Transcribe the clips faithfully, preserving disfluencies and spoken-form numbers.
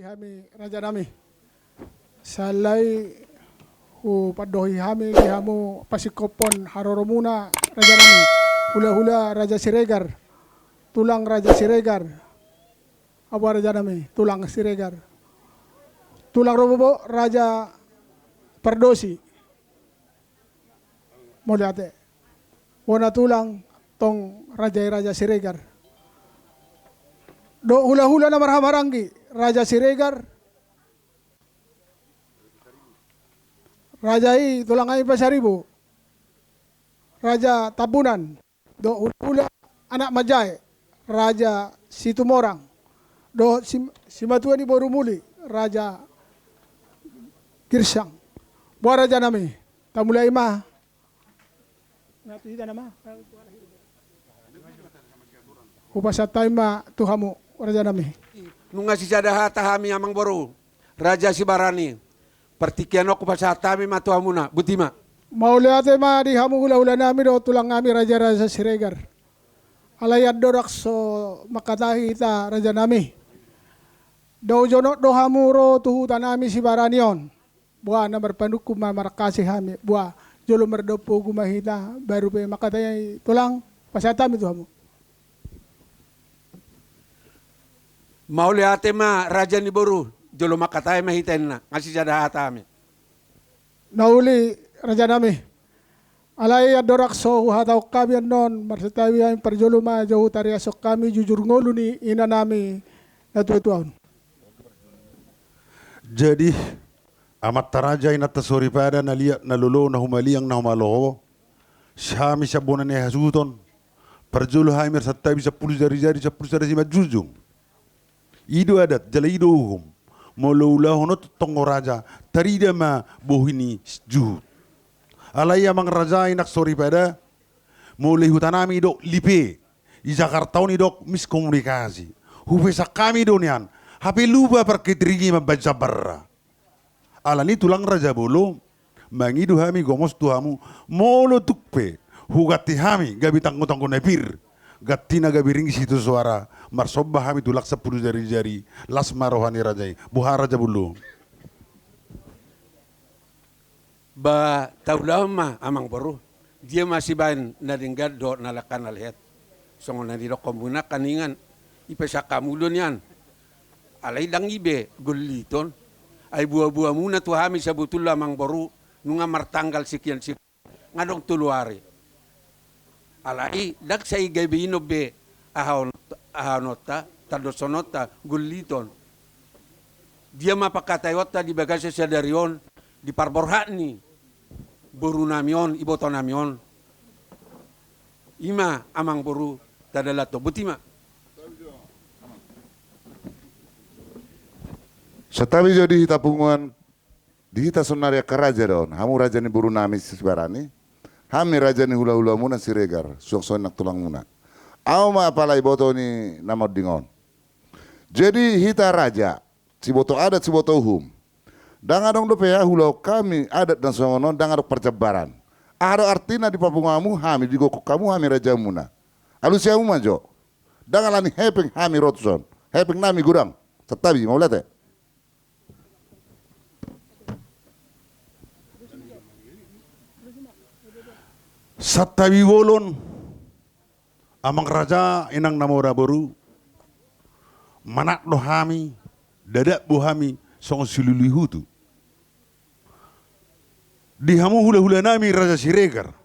Hami rajanami, sahali hupandohi hami di hamu pasingkophon haroromuna rajanami, hulahula Raja Siregar, tulang Raja Siregar, apa rajanami, tulang Siregar, tulang Robobo Raja Pardosi. Mauliate. Bona tulang tong raja i Raja Siregar. Dohot hulahula na marhahamaranggi Raja Siregar. Raja i tulang i Pasaribu. Raja Tambunan. Dohot hulahula anak manjae Raja Situmorang. Dohot sim-, simatua ni boru muli Raja Girsang. Boha rajanami, tamulai ma. Hupasahat hami ma tu hamu rajanami. Nunga sisada hata hami amang boru Raja Sibarani. Partingkian on hupasahat hami ma tu hamuna, botima. Mauliate ma di hamu hulahulanami dohot tulangnami Raja Raja Siregar. Alai andorang so mangkatai hita rajanami, dao jonok do hamu ro tu hutanami Sibarani on. Boha na marpanungkun ma marangkasi hami, boha jolo mardaon pogu ma hita, baru pe mangkatai tulang, pasahat hami tu hamu. Mauliate ma raja ni boru, jolo mangkatai ma hita inna, nunga sisada hata hami. Na uli rajanami. Alai andorang so huhatahon hami annon, marsantabi hami parjolo ma jo hutariashon hami jujur ngolu ni inanami na tuatua on. Jadi, amanta raja inanta soripada na liat na lolo na humaliang na humaloho, si hami sian bona ni hasuhuton, parjolo hami marsantabi sampulu jarijari sampulu sada simanjujung. I do adat jala i do uhum. Molo ulaon on tongtong ho raja, tarida ma bohi ni juhut. Alai amang raja inang soripada, molo i hutanami didok lipe, i Jakarta on didok miskomunikasi. Hupesan hami do nian, hape lupa parketring i mambaen jambarna. Alani tulang raja bolon, mangido hami gomos tu hamu, molo tung pe huganti hami gabe tanggotanggo na pir, gantina gabe ringgas ito soara, marsomba hami tulang sampulu jarijari, las ma roha ni raja i, boha raja bolon. Ba taulahon ma amang boru, dia ma sibaen na denggan dohot na langka na lehet. Songon na nidokhonmuna kan ingan, ipesan hamu do nian. Alai ndang i be golliton. Ai boaboamuna tu hami sabotulna amang boru, nunga martanggal sekian sekian, nga adong tolu ari. Alai ndang sai gabe inon be ahaon-, ahaononta, tandoshononta, golliton. Dia ma pangkataionta di bagasan sadari on, di parborhat ni borunami on, ibotonami on. I ma amang boru tadalato, botima. Santabi jo di hita punguan, di hita saonari angka raja do on, hamu raja ni borunami Sibarani, hami raja ni hulahulamuna Siregar, suang songon i nang tulangmuna. Ahu ma apala iboto ni na monding on. Jadi hita raja, siboto adat, siboto uhum. Ndang adong dope ahu laho hami adat na songon on, ndang adong parjambaran. Aha do artina dipapungu hamu hami, digokhon hamu hami rajamuna? Alusi hamu ma jo. Ndang alani hepeng hami ro tuson. Hepeng nami godang. Santabi, mauliate. Santabi bolon. Amang raja, inang na mora boru, manat do hami, dadak do hami songon silului hutu. Di hamu hulahulanami Raja Siregar,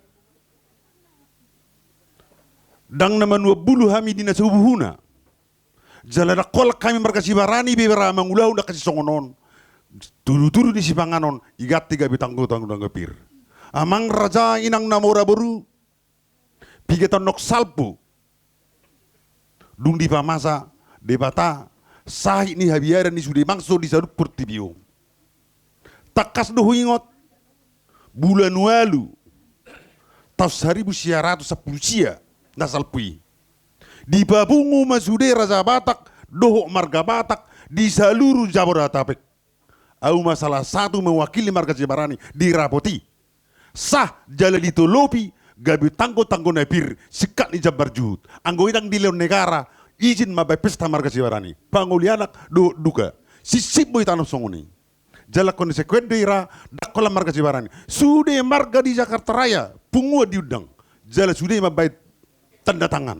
ndang na manuan bulu hami di na so buhuna. Jala ndang holan hami marga Sibarani be ra mangulahon angka sisongon on. Tudutudu ni sipanganon, i ganti gabe tanggotanggo na pir. Amang raja, inang na mora boru, piga tondok salpu dung dipamasa Debata sahit ni habiaran ni sude bangso di saluhut portibi on. Tangkas do huingot, bulan ualu, taon saribu sia ratus sampulu sia na salpu i, dipapungu ma sude raja Batak dohot marga Batak di saluruh Jabodetabek. Ahu ma salah satu mewakili marga Sibarani di rapot i. Sah jala ditolopi gabe tanggotanggo na pir singkat ni jambar juhut. Anggo i ndang dilehon negara izin mambaen pesta marga Sibarani, pangoli anak dohot duka. Sipsip boi tano songon i. Jala koni sekuende ira, ndang holan marga Sibarani. Sude marga di Jakarta Raya, punguan diundang. Jala sude mambaen tanda tangan.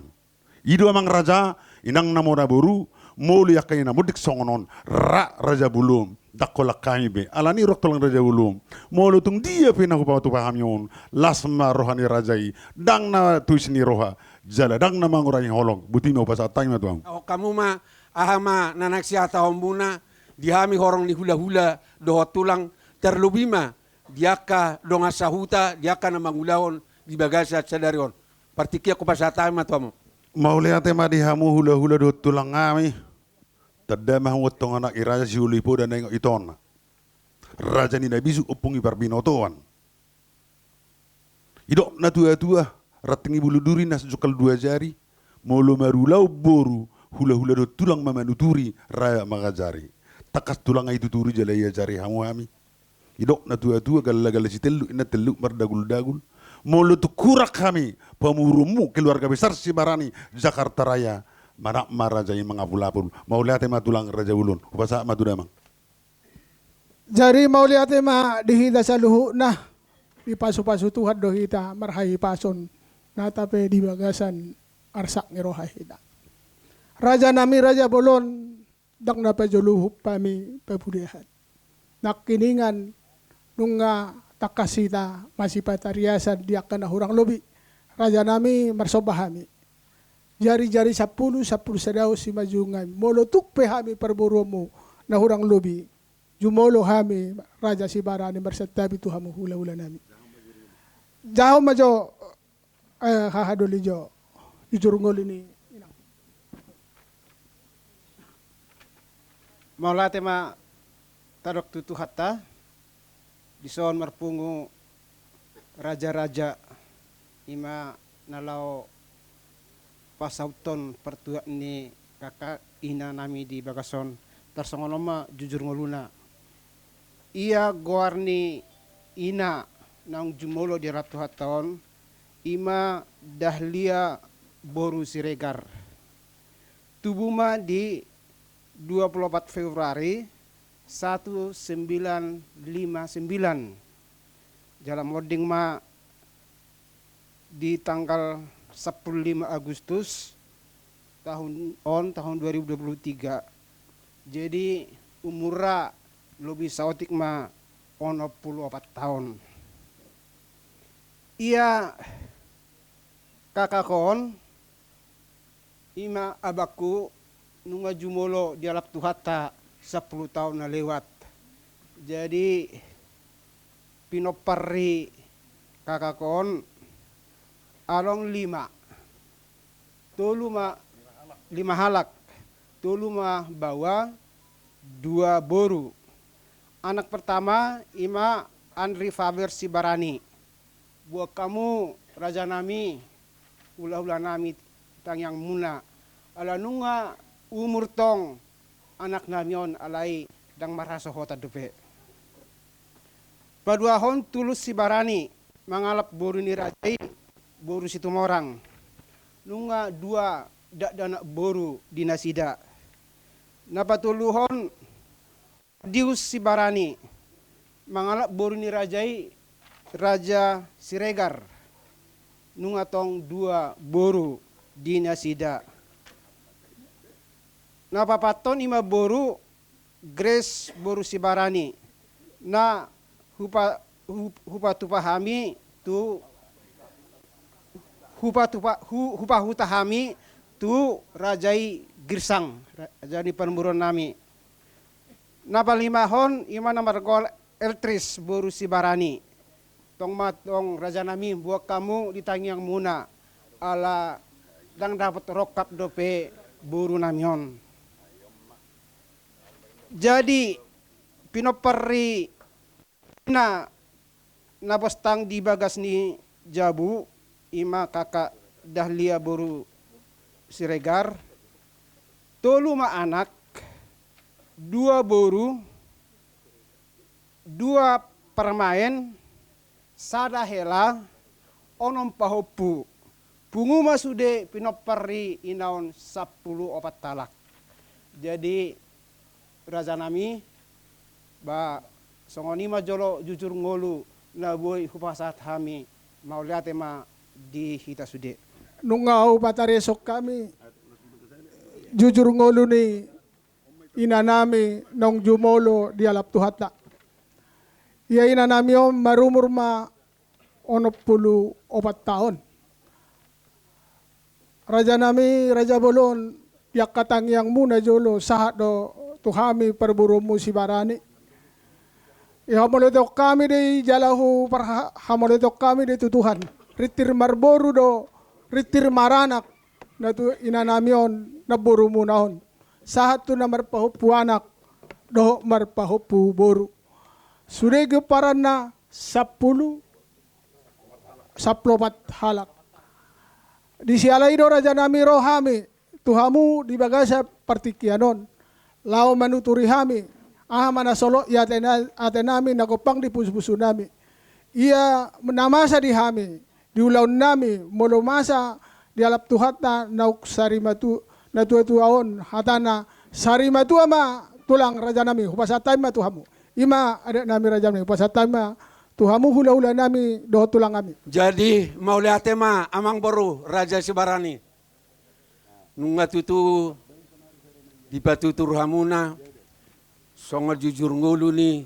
I do amang raja, inang na muna boru, molo i angka i na mudik songon on, ra raja bolon, ndang holan hami be. Alani i ro tulang raja bolon. Molo tung dia pe na hupatupa hami on, las ma roha ni raja i, ndang na tuis ni roha, jala ndang na mangurangi holong, boti ma hupasahat hami ma tu hamu. Hamu ma, aha ma na naeng sihatahonmuna, di hami horong ni hulahula, dohot tulang, terlobi ma, di angka dongan sahuta, di angka na mangulahon, di bagasan sadari on. Partingkian hupasahat hami ma tu hamu. Mauliate ma di hamu hulahula dohot tulang hami. Tanda ma hamu antong anak ni raja sioloi poda na ingot itona. Raja ni na bisuk ompung ni parbinotoan. Didok na tuatua, ranting ni bulu duri na sungkal dua jari, molo marulaon boru, hulahula dohot tulang ma manuturi, rap mangajari. Tangkas tulang i tuturi jala iajari hamu hami. Didok na tuatua, gallagalla sitelluk, inna telluk mardaguldagul. Molo tung hurang hami, pamoruonmu, keluarga besar Sibarani, Jakarta Raya, manat ma raja i mangapulapul. Mauliate ma tulang raja bolon. Hupasahat ma tu damang. Jadi mauliate ma di hita saluhutna, dipasupasu Tuhan do hita marhahipason, nata pe di bagasan arsak ni roha hita. Raja nami raja bolon, ndang na pajolo huhut hami papudiahan. Nangkiningan nunga tangkas hita masipatariasan di angka na hurang lobi. Raja nami marsomba hami. Jarijari sampulu, sampulu sada on simanjujung hami. Molo tung pe hami parboruonmu na hurang lobi, jumolo hami raja Sibarani marsantabi tu hamu hulahula nami. Jahon ma jo, eh, haha doli jo. Jujur ngolu ni inang. Mauliate ma tadok tu Tuhanta. Dison marpungu raja-raja, ima na laho pasauthon partuat ni kakak ina nami di bagason, tarsongon on ma jujur ngoluna. Ia goar ni ina naung jumolo dialap Tuhanta on, ima Dahlia boru Siregar. Tubu ma di dua puluh opat Februari satu sembilan lima sembilan. Jala monding ma di tanggal sampulu lima Agustus tahun on, tahun dua ribu dua puluh tiga. Jadi umurna lobi saotik ma onom pulu opat taon. Ia kakak on, ima abangku, nunga jumolo dialap Tuhanta sampulu taon na lewat. Jadi pinompar ni kakak on adong lima. Tolu ma, lima halak. Tolu ma baoa, dua boru. Anak pertama ima Andri Faber Sibarani. Buat hamu raja nami, hulahula nami, tangiangmuna. Ala nunga umur tong anak nami on, alai ndang marhasohotan dope. Paduahon Tulus Sibarani, mangalap boru ni raja i, boru Situmorang. Nunga dua dakdanak boru di nasida. Na patoluhon Dius Sibarani, mangalap boru ni raja i, Raja Siregar. Nunga tong dua boru di nasida. Na paopathon ima boru Grace boru Sibarani. Na hupa-, hu-, hupatupa hami tu, hupatupa, hu-, hupahuta hami tu raja i Girsang, raja ni parboruon nami. Na palimahon ima na margoar Eltris boru Sibarani. Tong ma tong raja nami, buat hamu di tangiangmuna, ala ndang dapot rongkap dope boru nami on. Jadi pinompar ni ina na bostang di bagas ni jabu, ima kakak Dahlia boru Siregar. Tolu ma anak, dua boru, dua parmaen, sada hela, onom pahompu. Pungu ma sude pinompar ni ina on sampulu opat halak. Jadi Rajanami, ba songon i ma jolo jujur ngolu na boi hupasahat hami, mauliate ma di hita sude. Nunga hupatareson hami jujur ngolu ni inanami naung jumolo dialap Tuhanta. Ia inanami on marumur ma onom pulu opat taon. Rajanami, raja bolon, di angka tangiangmuna jolo sahat do tu hami parboruonmu Sibarani. Ia hamauliateon hami do i jala huparha-, hamauliateon hami do i tu Tuhan. Rintir marboru do, rintir maranak, na tu inanami on, namborumuna on. Sahat tu na marpahompu anak dohot marpahompu boru. Sude gomparanna sampulu, sampulu opat halak. Di siala i do rajanami ro hami tu hamu di bagasan partingkian on, laho manuturi hami aha ma na solot i atena-, atenami na gompang di pusupusunami. Ia na masa di hami di ulaonnami, molo masa dialap Tuhanta naung sari matu-, natuatua on, hatana sari matua ma tulang rajanami, hupasahat hami ma tu hamu. I ma adatnami rajanami, hupasahat hami ma tu hamu hulahulanami dohot tulangnami. Jadi mauliate ma amangboru Raja Sibarani. Nunga tutu dipatutur hamuna songon jujur ngolu ni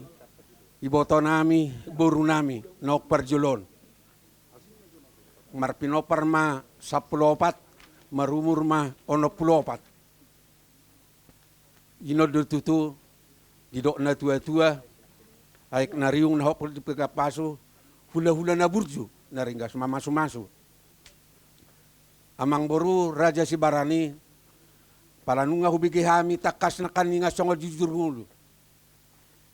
ibotonami, borunami naung parjolo on. Marpinompar ma sampulu opat, marumur ma onom pulu opat. I do tutu didok natuatua, aek na riung na hot di pinggan pasu, hulahula na burju na ringgas mamasumasu. Amangboru Raja Sibarani, pala nunga hubege hami tangkas nangkaningan songon jujur ngolu,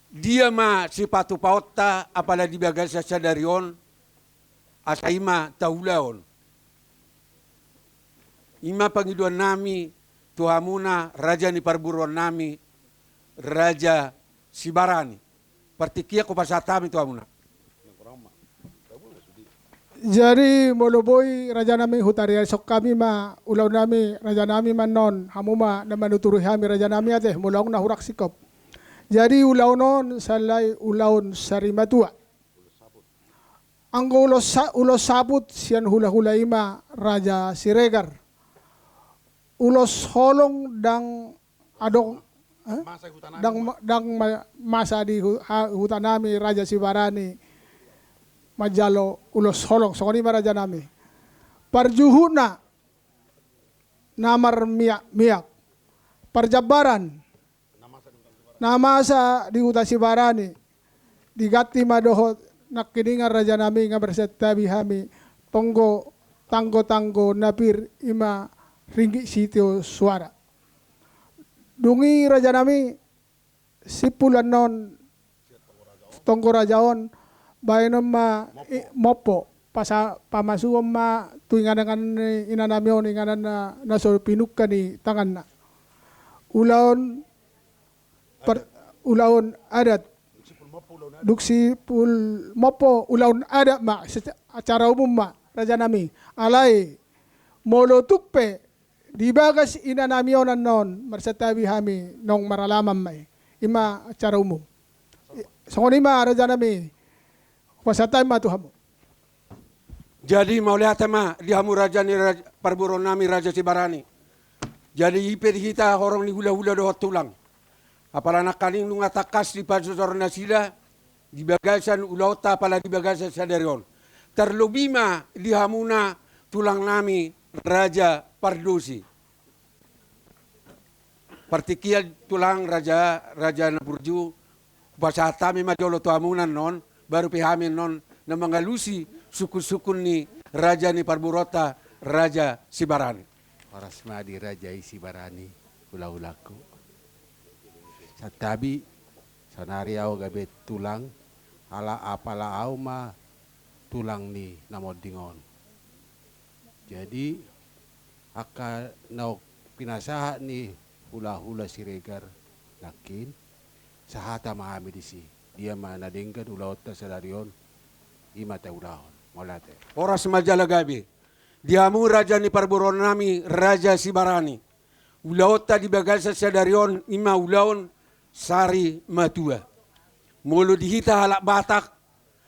dia ma sipatupaonta apala di bagasan sadari on, asa i ma taulahon. I ma pangidoannami tu hamuna raja ni parboruonnami, Raja Sibarani. Partingkian hupasahat hami tu hamuna. Jadi molo boi rajanami, hutariashon hami ma ulaonnami rajanami, annon hamu ma na manuturi hami rajanami ate, molo ahu na hurang singkop. Jadi ulaon on sai ulaon sari matua. Anggo ulos sa-, ulos saput sian hulahula i ma Raja Siregar. Ulos holong ndang adong, eh? Masa di hutanami. Ndang ma-, ndang ma-, masa di hu-, ha-, hutanami Raja Sibarani manjalo ulos holong, songon i ma rajanami. Parjuhutna na marmiakmiak. Parjambaran na masa di huta Sibarani, diganti ma dohot nangkiningan rajanami, nga marsantabi hami tonggo, tanggotanggo na pir, i ma ringgit sitio suara. Dung i rajanami, simpul annon tonggo raja on, baenon ma i-, mompo, pasa-, pamasuon ma tu inganan ni inanami on, inganan na, na so pinungka ni tanganna. Ulaon par-, ulaon adat. Dung simpul mompo ulaon adat ma, seca-, acara umum ma, rajanami. Alai, molo tung pe, di bagas inanami on annon, marsantabi hami naung maralaman ma i. I ma acara umum. I, songon i ma rajanami, hupasahat hami ma tu hamu. Jadi mauliate ma di hamu raja ni raj-, parboruonnami Raja Sibarani. Jadi i pe di hita horong ni hulahula dohot tulang. Apala nangkaning nunga tangkas dipansosor nasida di bagasan ulaonta apala di bagasan sadari on. Tarlobi ma di hamuna tulangnami Raja Pardosi. Partingkian tulang raja, raja na burju, hupasahat hami ma jolo tu hamuna annon, baru pe hami annon na mangalusi sungkunsungkun ni raja ni parboruonta Raja Sibarani. Horas ma di raja i Sibarani, hulahulangku. Santabi, saonari ahu gabe tulang, ala apala ahu ma tulang ni na monding on. Jadi, angka naung pinasahat ni hulahula Siregar nangkin, sahata ma hami disi. Dia ma na denggan ulaonta sadari on, i ma taulahon. Mauliate. Horas ma jala gabe. Di hamu raja ni parboruonnami Raja Sibarani. Ulaonta di bagasan sadari on i ma ulaon sari matua. Molo di hita halak Batak,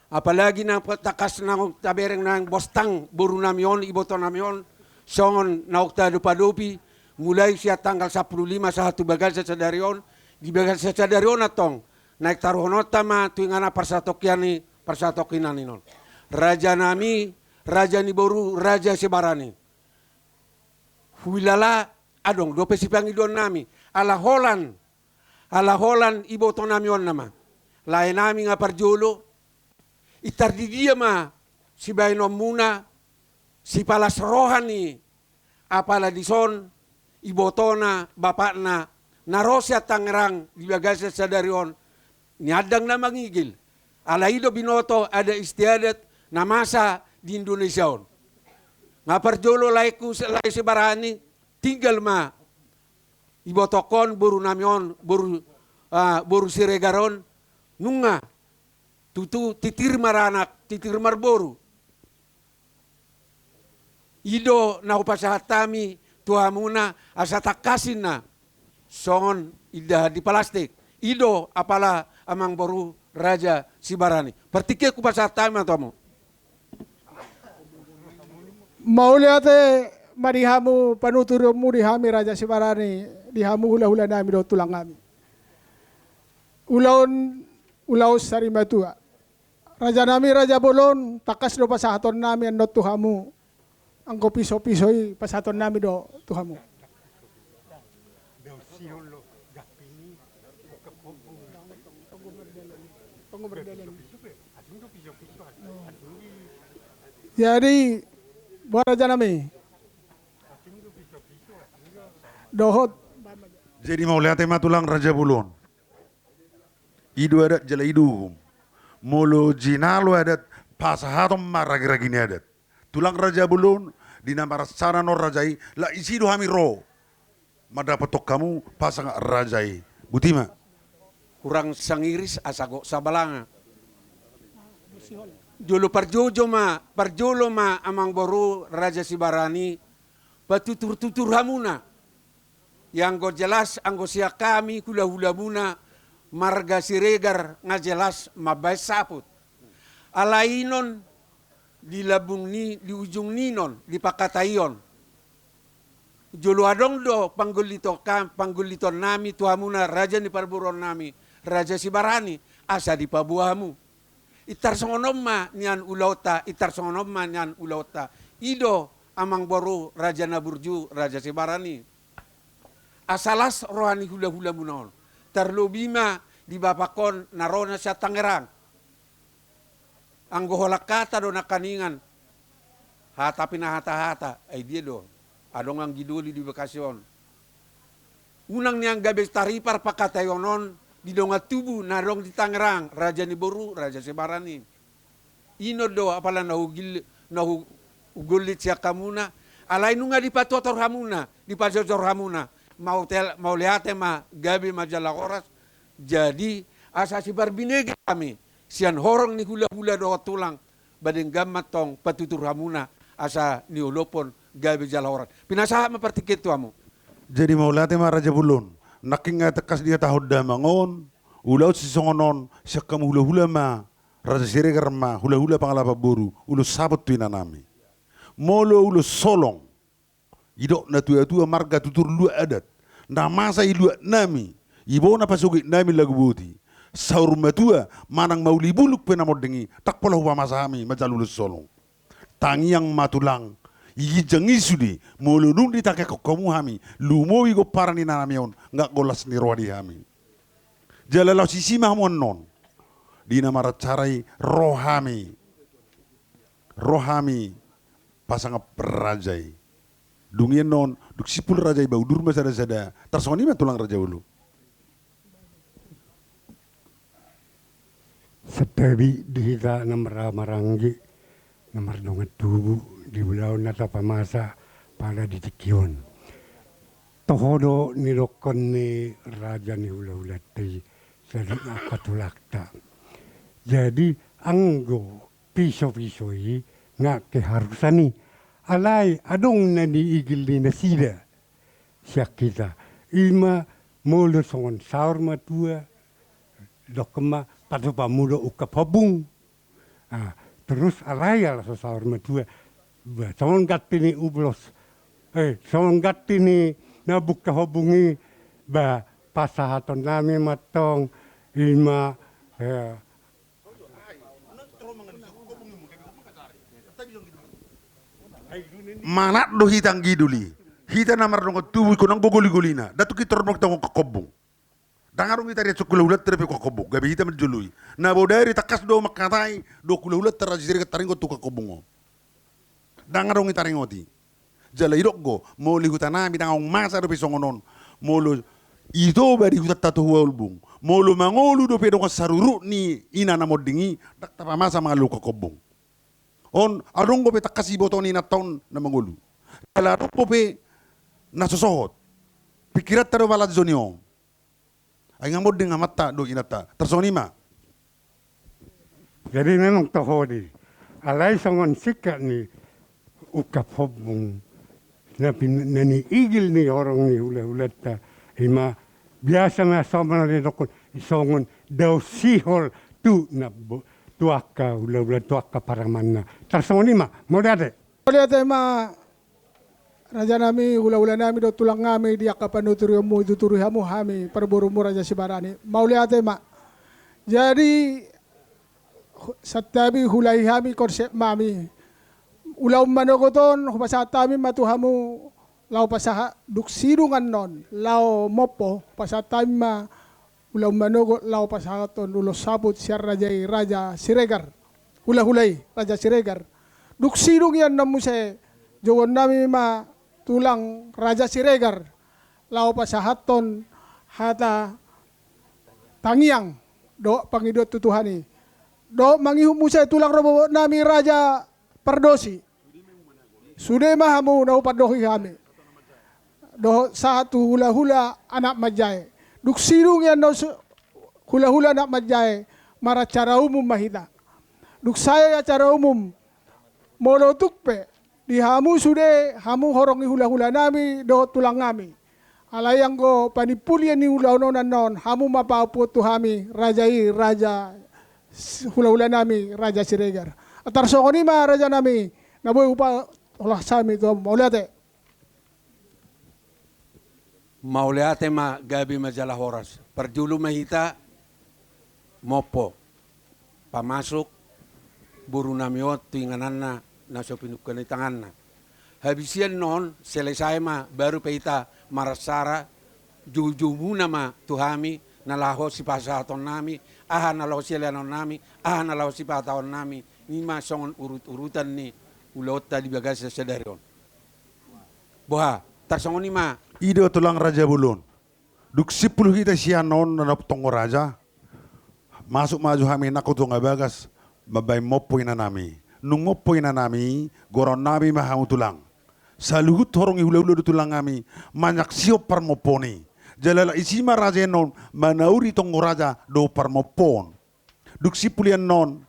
apalagi na tangkas naung tabereng naung bostang borunami on, ibotonami on, songon naung tadopadopi, mulai sian tanggal sampulu lima sahat tu bagasan sadari on, di bagasan sadari on antong, naeng taruhononta ma tu inganan parsatongkinan ni, parsatongkinan i non. Rajanami, raja ni boru, Raja Sibarani. Huilala adong dope sipangidoannami, ala holan, ala holan ibotonami on nama. Laenami nga parjolo, intar di dia ma sibaenonmuna, sipalas roha ni apala dison, ibotona, bapakna, na ro sian Tangerang di bagasan sadari on, niandang na mangigil. Ala i do binoto adat istiadat na masa di Indonesia on. Nga parjolo laengku, lae Sibarani, tinggal ma ibotongkon borunami on, boru, ah, boru Siregar on, nunga tutu titir maranak, titir marboru. I do na hupasahat hami tu hamuna asa tangkas ninna songon indahan di palastik. I do apala amangboru Raja Sibarani. Partingkian hupasahat hami ma tu hamu. Mauliate ma di hamu panuturionmu di hami Raja Sibarani, di hamu hulahulanami dohot tulangnami. Ulaon, ulaon sari matua. Rajanami Raja Bolon, tangkas do pasahatonnami annon tu hamu. Anggo pisopiso i pasahatonnami do tu hamu. Jadi, boha rajanami. Dohot. Jadi mauliate ma tulang Raja Bolon. I do adat jala i do uhum. Molo jinalo adat, pasahaton ma ragiragi ni adat. Tulang Raja Bolon, di na marancana non raja i, laos disi do hami ro mandapothon hamu pasangap raja i. Boti ma. Hurang sangiris asa gok sabalanga. Jolo parjojo ma, parjolo ma amangboru Raja Sibarani, patuturtutur hamuna. Ia anggo jelas, anggo sian hami hulahulamuna marga Siregar nga jelas mambaen saput. Alai i non di lambung ni, di ujung ni non, di pangkataion. Jolo adong do panggolliton, panggollitonnami tu hamuna raja ni parboruonnami, Raja Sibarani, asa dipaboa hamu. Intar songon on ma nian ulaonta, intar songon on ma nian ulaonta. I do amangboru raja na burju, Raja Sibarani. Asa las roha ni hulahulamuna on. Tarlobi ma di bapak on na ro na sian Tangerang. Anggo holan hata do nangkaningan. Hata pinahatahata, ai dia do. Adong anggi doli di Bekasi on. Unang nian gabe taripar pangkataion on di dongan tubu na adong di Tangerang, raja ni boru, Raja Sibarani. I non do apala na hugil-, na hu-, hugollit sian hamuna. Alai nunga dipatotor hamuna, dipajojor hamuna. Mautel-, mauliate ma, gabe ma jala horas. Jadi, asa siparbinege hami sian horong ni hulahula dohot tulang, ba denggan ma antong patutur hamuna asa niolophon gabe jala horas. Pinasahat ma partingkian tu hamu. Jadi mauliate ma Raja Bolon. Nangkin nga tangkas dihatahon damang on, ulaon sisongon on, sian hamu hulahula ma, Raja Siregar ma, hulahula Pangalapan boru, ulos saput tu inanami. Molo ulos solong, didok natuatua marga tutur luat adat. Na masa i luatnami, ibona pasogitnami lagu boti. Saur matua, manang mauli bulung pe na monding i, ndang pola hupamasa hami manjalo ulos solong. Tangiang ma tulang, i ginjang i sude, molo dung ditangihon hamu hami, lumobi gomparan ni inanami on, nga holan las ni roha di hami. Jala laos disi ma hamu annon. Di na maracara i ro hami. Ro hami pasangap raja i. Dung i annon, dung simpul raja i ba udur ma sadasada. Tarsongon i ma tulang Raja Bolon. Santabi di hita na marhahamaranggi, na mardongan tubu, di ulaon na tapamasa pada di tingki on. Toho do nidokkon ni raja ni hulahulanta i, sada angka tulangta. Jadi, anggo pisopiso i nga keharusan i. Alai adong na niigil ni nasida sian hita. I ma Molo songon saur matua, dokkon ma patupa molo ungkap hombung. Ah, terus alai ala so saur matua. Ba, songon ganti ni ulos. Eh, songon ganti ni na bungka hombung i, ba, pasahaton nami mantong, ima, eh, Manat do hita anggi doli. Hita na mardongan tubu i, ingkon anggo goli-golina. Ndang tung hita ro mangkatai ungkap hombung. Ndang adong hita rian songon hula-hulanta dope ungkap hombung. Gabe hita manjoloi. Na bodari tangkas do mangkatai, do hula-hulanta Raja Siregar taringot tu ungkap hombung on. Ndang adong hita ringoti. Jala didok do, molo di huta nami ndang adong masa dope songon on. Molo i Toba di hutanta tu Huaulbung. Molo mangolu dope dongan sarurut ni ina na monding i, ndang tapamasa mangalului ungkap hombung. On, adong dope tangkas diboto ni inanta on na mangolu. Jala adong dope na so sohot. Pingkiranta do palanjo ni on. Ai nga monding amanta dohot inanta. Tarsongon i ma. Jadi memang toho do i. Alai songon singkat ni ungkap hombung na pin-, na niigil ni horong ni hula-hulanta, ima biasa ma somal na didokkon songon dao sihol tu na bo-, tu angka hula-hula, tu angka paramanna. Tarsongon i ma. Mauliate. Mauliate ma, raja nami, hula-hula nami dohot tulang nami, di angka panuturionmu i tuturi hamu hami parborumu Raja Sibarani. Mauliate ma. Jadi, hu-, santabi huulai hami konsep nami. Ulaon manogot on, hupasahat hami ma tu hamu, laho pasahat dung sidung annon, laho mompo, pasahat hami ma ulaon manogot laho pasahathon ulos saput sian raja i Raja Siregar. Hula-hula i Raja Siregar. Dung sidung i annon muse, jouon nami ma tulang Raja Siregar. Laho pasahathon hata tangiang dohot pangidoan tu Tuhan i. Dohot mangihut muse tulang rorobot nami Raja Pardosi. Sude ma hamu na hupandohi hami. Dohot sahat tu hula-hula anak manjae. Dung sidung i annon su-, hula-hula anak manjae, maracara umum ma hita. Dung sae acara umum, molo tung pe, di hamu sude, hamu horong ni hula-hula nami, dohot tulang nami. Alai anggo panimpulian ni ulaon on annon, hamu ma paampuhon tu hami, raja i, raja s-, hula-hula nami, Raja Siregar. Tarsongon i ma raja nami, na boi hupaholas hami tu hamu, mauliate. Mauliate ma, gabe ma jala horas. Parjolo ma hita mompo. Pamasuk boru nami on tu ingananna na so pinungka ni tanganna. Habis i annon, selesai ma, baru pe hita maracara, jou-joumuna ma tu hami, na laho sipasahaton nami, aha na laho sileanon nami, aha na laho sipahatahon nami, i ma songon urut-urutan ni ulaonta di bagasan sadari on. Boha, tarsongon i ma. I do tulang raja bolon. Dung simpul hita sian on na dob tonggo raja. Masuk ma jo hami nangkin tu tonga bagas, mambahen mompo ina nami. Nung mompo ina nami, goraon nami ma hamu tulang. Saluhut horong ni hula-hula dohot tulang nami, manyaksihon parmompoon i. Jala laos disi ma raja i annon, manauri tonggo raja dohot parmompoon. Dung simpul i annon,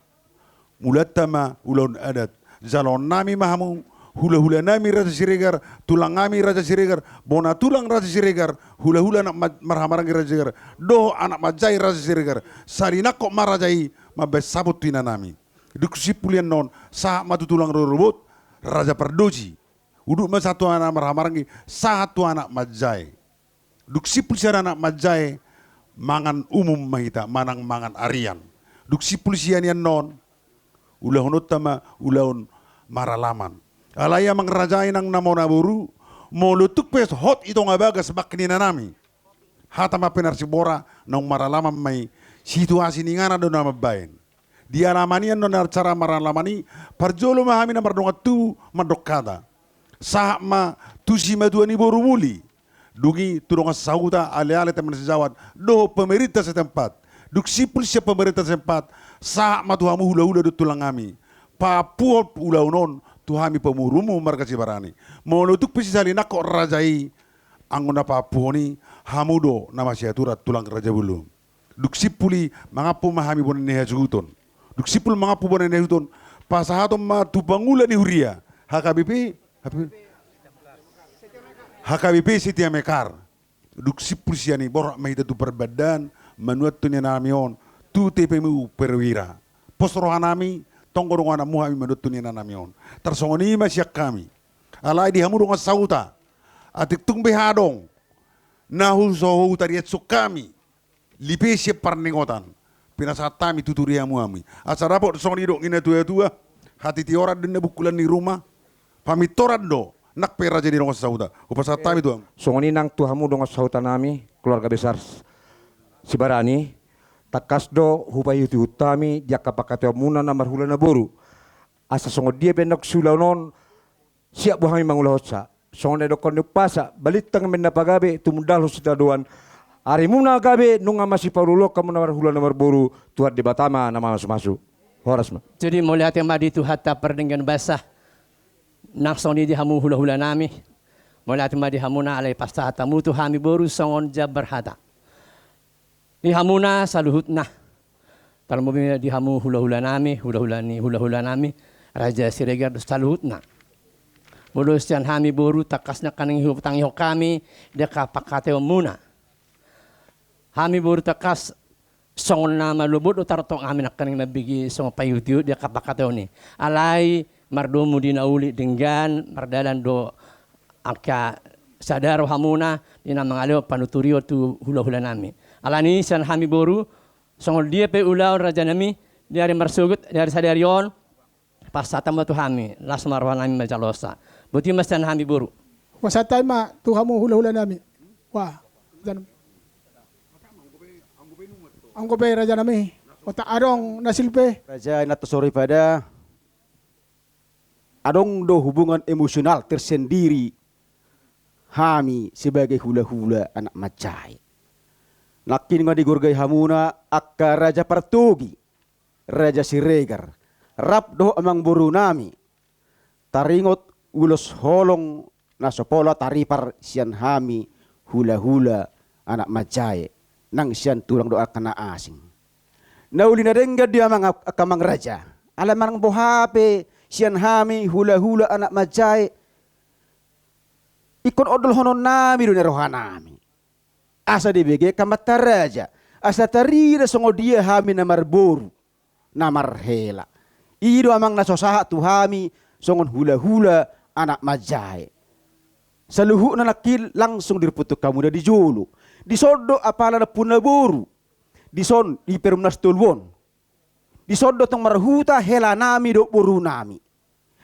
mulanta ma ulaon adat. Jaloon nami ma hamu, hula-hula nami Raja Siregar, tulang nami Raja Siregar, bona tulang Raja Siregar, hula-hula anak ma-, marhahamaranggi Raja Siregar, dohot anak manjae Raja Siregar. Sai nangkok ma raja i, mambahen saput tu ina nami. Dung simpul i annon, sahat ma tu tulang rorobot, Raja Pardosi. Udut ma sahat tu anak marhahamaranggi, sahat tu anak manjae. Dung simpul sian anak manjae, mangan umum ma hita, manang mangan arian. Dung simpul sian i annon, ulahononta ma ulaon maralaman. Alai amang raja i nang na bona boru, molo tung pe hot i tonga bagas bangke ni ina nami. Hata ma pe na arsibora, naung maralaman ma i, situasi ni inganan do na mambahen. Di alaman i annon acara maralaman i, parjolo ma hami na mardongan tubu mandok hata. Sahat ma tu simatua ni boru muli. Dung i tu dongan sahuta, ale-ale teman sejawat, dohot pemerintah setempat. Dung simpul sian pemerintah setempat, sahat ma tu hamu hula-hula dohot tulang nami. Paampuhon ulaon on tu hami pamoruonmu marga Sibarani. Molo tung pe sisali nangkok raja i, anggo na paampuhon i, hamu do na masiaturan tulang raja bolon. Dung simpul i, mangampu ma hami bona ni hasuhuton. Dung simpul mangampu bona ni hasuhuton, pasahaton ma tu pangula ni huria, H K B P, H K B P Setia Mekar. Dung simpul sian i borhat ma hita tu parbandaan, manuat tu inanami on, tu T P M U Perwira. Pos rohanami, tonggo dongananmu hami manuat tu inanami on. Tarsongon i ma sian hami. Alai di hamu dongan sahuta, atik tung be adong na huso hutariashon hami, lipe sian parningotan, pinasahat hami tu ture hamu hami. Asa dapot songon i didok ni na tua-tua, hatitioran do na bungkulan ni ruma, pamintoran do nang pe raja ni dongan sahuta. Hupasahat hami tu hamu. Songon i nang tu hamu dongan sahutanami, keluarga besar Sibarani, tangkas do hupaihut-ihut hami di angka pangkataionmuna na marhula na marboru. Asa songon dia pe nang siulaon on, siap do hami mangulahonsa. Songon na didokkon ni umpasa, balintang ma inna pagabe, tumundalhon sitadoan. Arimuna gabe, nunga masipaolo-oloan hamu na marhula na marboru, Tuhan Debata ma na mamasu-masu. Horas ma. Jadi mauliate ma di Tuhanta pardenggan basa. Nang songon i di hamu hula-hulanami. Mauliate ma di hamuna alai pasahat hamu tu hami boru songon jambar hata. Di hamuna saluhutna. Tarlumobi ma di hamu hula-hulanami, hula-hula ni hula-hulanami, Raja Siregar dohot saluhutna. Molo sian hami boru tangkas nangkaning hutangihon hami di angka pangkataionmuna. Hami boru tangkas songon na malobot do tartong hami nangkaning mambege songon paihut-ihut di angka pangkataion i. Alai mardomu di na uli denggan mardalan do angka sada rohamuna di na mangalehon panuturion tu hula-hulanami. Alani i sian hami boru, songon dia pe ulaon rajanami di ari marsogot, di ari sadari on, pasahat hamu ma tu hami, las ma rohanami manjalosa. Boti ma sian hami boru. Pasahat hami ma tu hamu hula-hulanami. Wah, rajanami. Anggo pe rajanami. Otak adong na silpe. Raja i na tosori pada. Adong do hubungan emosional tersendiri hami sebagai hula-hula anak manjae. Nangkin nga digorgai hamuna angka raja partogi, Raja Siregar, rap dohot amangborunami, taringot ulos holong na so pola taripar sian hami hula-hula anak manjae, nang sian tulang dohot angka na asing. Na uli na denggan do i amang, angka amang raja. Alai manang boha pe sian hami hula-hula anak manjae, ingkon ondolhononnami do na rohanami. Asa dibege angka amanta raja, asa tarida songon dia hami na marboru, na marhela. I do amang na so sahat tu hami songon hula-hula anak manjae. Saluhutna nangkin langsung dirumput tu hamuna di jolo. Dison do apala nampunami boru. Dison di Perumnas tolu on. Dison do tong marhuta helanami dohot borunami.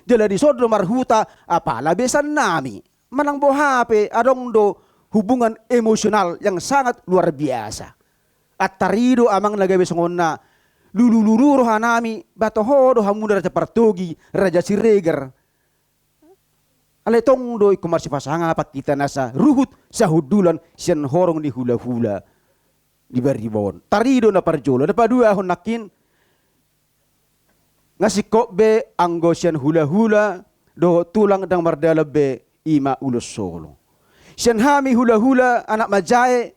Jala dison do marhuta apala besannami. Manang boha pe adong do hubungan emosional yang sangat luar biasa. Antar i do amang na gabe songon na lulu-lulu rohanami, ba toho do hamuna raja partogi, Raja Siregar. Alai tong do ingkon marsipasangapan hita nasa ruhut sahundulan sian horong ni hula-hula di bariba on. Tar i do na parjolo, na paduahon nangkin. Nga singkop be anggo sian hula-hula dohot tulang ndang mardalan be, i ma ulos holong. Sian hami hula-hula anak manjae,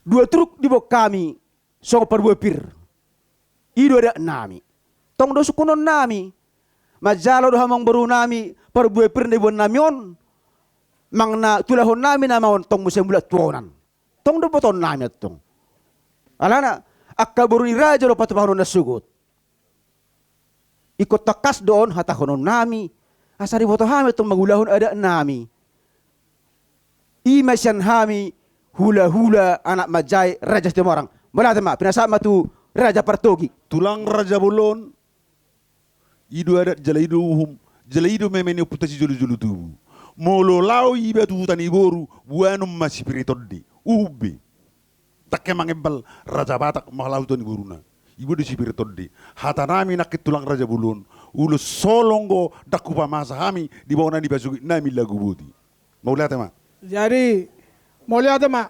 dua truk diboan hami songon parbue pir. I do adatnami. Tong do sungkunonnami. Manjalo do hamu amangborunami parbue pir na diboannami on. Manang na tulahonnami nama on tong muse mulak tuanan. Tong do botoonnami antong. Alana angka boru ni raja do patupahonon na sogot. Ingkon tangkas do on hatahononnami, asa diboto hami antong mangulahon adatnami. I ma sian hami hula-hula anak manjae Raja Situmorang. Mauliate ma, pinasahat ma tu raja partogi. Tulang raja bolon, i do adat jala i do uhum, jala i do meme ni ompunta sijolo-jolo tubu. Molo laho iba tu huta ni boru, boanon ma sipir ni tondi. Uhum be. Ndang hea mangembal raja Batak molo laho tu huta ni boruna. Iba do sipir ni tondi. Hatanami nangkin tulang raja bolon, ulos holong do ndang hupamasa hami di bona ni pasogitnami lagu boti. Mauliate ma. Jadi, mauliate ma.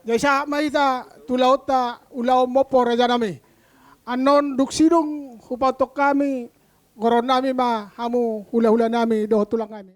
Jadi sahat ma hita tu ulaonta, ulaon mompo rajanami. Annon dung sidung hupaontok hami, goronnami ma hamu hula-hulanami dohot tulangnami.